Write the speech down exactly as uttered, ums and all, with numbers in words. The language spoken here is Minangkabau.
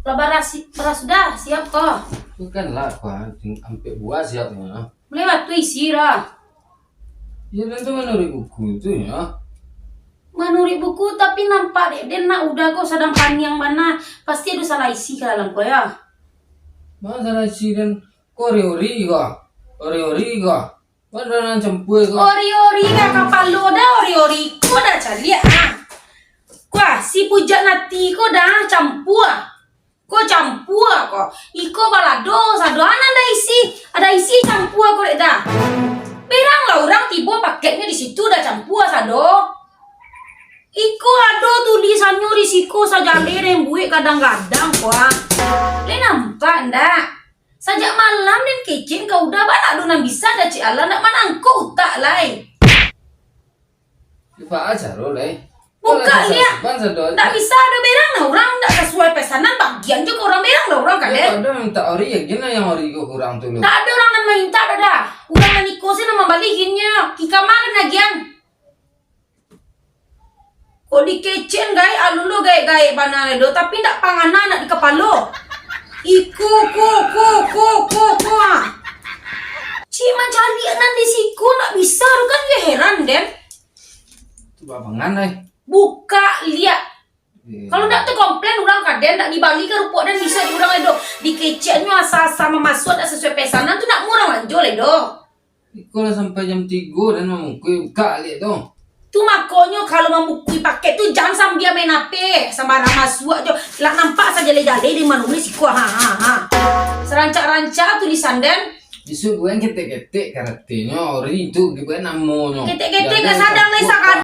Lah barasi-, barasudah, siap ko. Tu kan lah, Pak. Ampek buah siapnyo. Mulai waktu isi dah. Ya, dan tu manuruik buku tu, ya. Manuruik buku, tapi nampak dek den nak udah ko sadang paniang bana. Pasti ado salah isi ka dalam ko, ya. Ma salah isi den? Ko ori-ori ko? Ori-ori ko? Ko ado nan campua ko? Ori-ori ka kapalo dah, ori-ori ko dah caliak, ah. Kuah, si pujak nati ko dah campua. Ko campua ko. Iko balado sado, anan ado isi, ado isi campua ko dek dah. Berang lah urang tibo pakeknyo di situ dah campua sado. Iko ado tulisannyo di siko sajaleh den buek gadang-gadang ko ah. Lai nampak ndak? Sajak malam den kecek ka udah banyak do nan bisa dah cik alah ndak manangkok utak lai. Baa caro lai? Bukak liak. Ndak bisa ado berang lah urang ndak sasuai pesanan, bagian jo ka urang berang lah urang kaden. Ado mintak ori, ya, gin yang ori ko kurang tu lo. Ndak ado urang nan mamintak dah. Urang nan iko se nan mambali ginnyo. Kikama kan agian. Kok dikecek gaek alun lo gaek-gaek bana do, tapi ndak pangana nak di kapalo. Iko ko ko ko ko ko ah. Cik mancaliak nan di siko ndak bisa tu kan, yo heran den. Tu babangan ai. Bukak liak. Kalau ndak tu komplain urang kaden, ndak dibali ka rupok den bisa di urang lai do. Dikeceknyo asa-asa mamasuak ndak sasuai pesanan tu ndak murah manjo lai do. Iko lah sampai jam tigo den mamungkui, bukak liak tu. Tu makonyo kalau mamukui paket tu jan sambia main H P, sambarang masuak jo. Lah nampak sajaleh-jaleh di manulis iko, ha ha ha. Sarancak-rancak tulisan den. Isuak bukan ketek-ketek karatinyo, ori tu dibuek namonyo. Ketek-ketek ka sadang lai sakali.